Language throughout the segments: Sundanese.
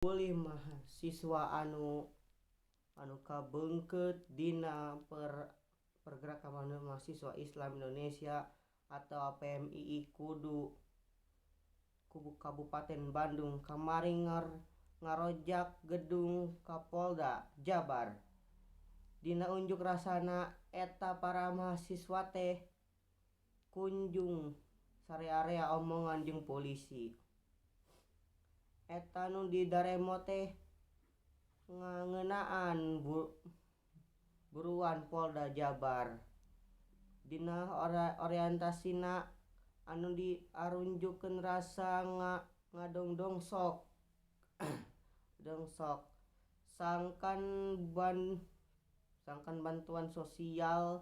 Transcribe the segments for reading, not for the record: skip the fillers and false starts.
Ulih mahasiswa anu anu kabeungkeut dina Pergerakan Mahasiswa Islam Indonesia atawa PMII kubu Kabupaten Bandung kamari ngarojak Gedung Kapolda Jabar. Dina unjuk rasana eta para mahasiswa teh kunjung sarerea omongan jeung polisi. Eta nu didaremo teh ngeunaan buruan Polda Jabar. Dina orientasina anu diarunjukkeun rasa ngadongsongsok sangkan bantuan sosial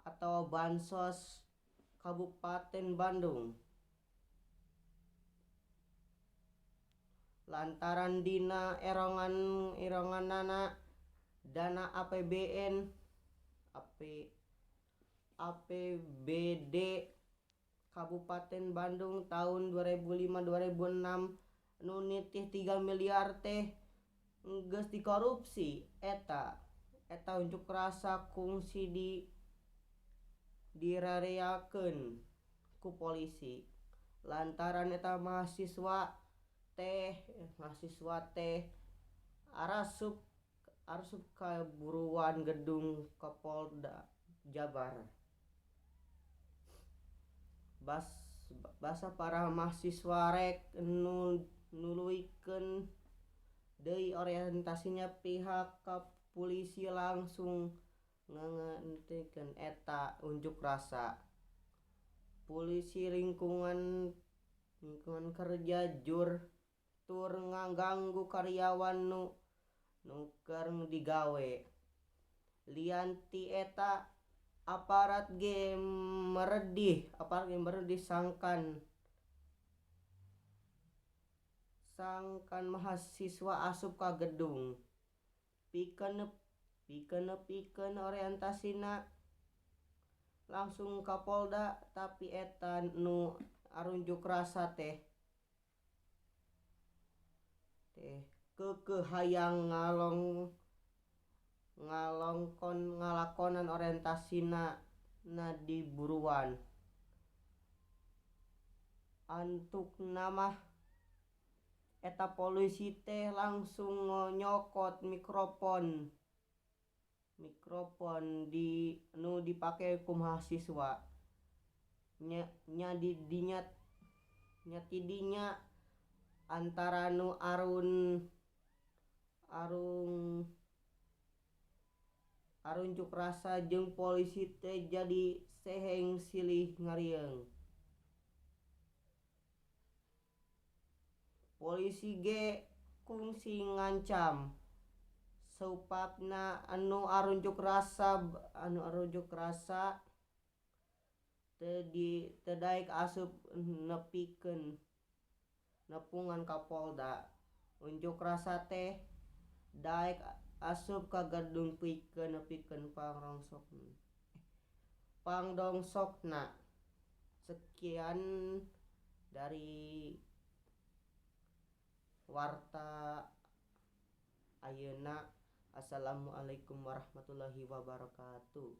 atawa bansos Kabupaten Bandung. Lantaran dina erongan-eronganana dana APBN APBD Kabupaten Bandung tahun 2005-2006 nu nitih 3 miliar teh geus dikorupsi. Eta eta unjuk rasa kungsi dirareakeun ku polisi. Lantaran eta mahasiswa teh arasup ka buruan gedung Kapolda Jabar. Basa para mahasiswa rek nuluykeun deui orientasina pihak kapulisi langsung ngahentikeun eta unjuk rasa. Polisi lingkungan kerja tur ngaganggu karyawan nu keur digawe. Lian ti eta aparat ge meredih sangkan mahasiswa asup ka gedung pikeun nepikeun orientasina langsung ka Polda, tapi eta nu arunjuk rasa teh keukeuh hayang ngalakonan orientasina na di buruan. Antukna mah eta polisi teh langsung nyokot mikrofon nu dipake ku mahasiswa. Nya tidinya antara nu arunjuk rasa jeung polisi teh jadi seheng silih ngarieung. Polisi ge kungsi ngancam saupatna anu arunjuk rasa teu daek asup nepikeun nepungan ka Polda. Unjuk rasa teh daek asup ka gedung pikeun nepikeun pangdongsokna. Sekian dari warta ayeuna. Assalamualaikum warahmatullahi wabarakatuh.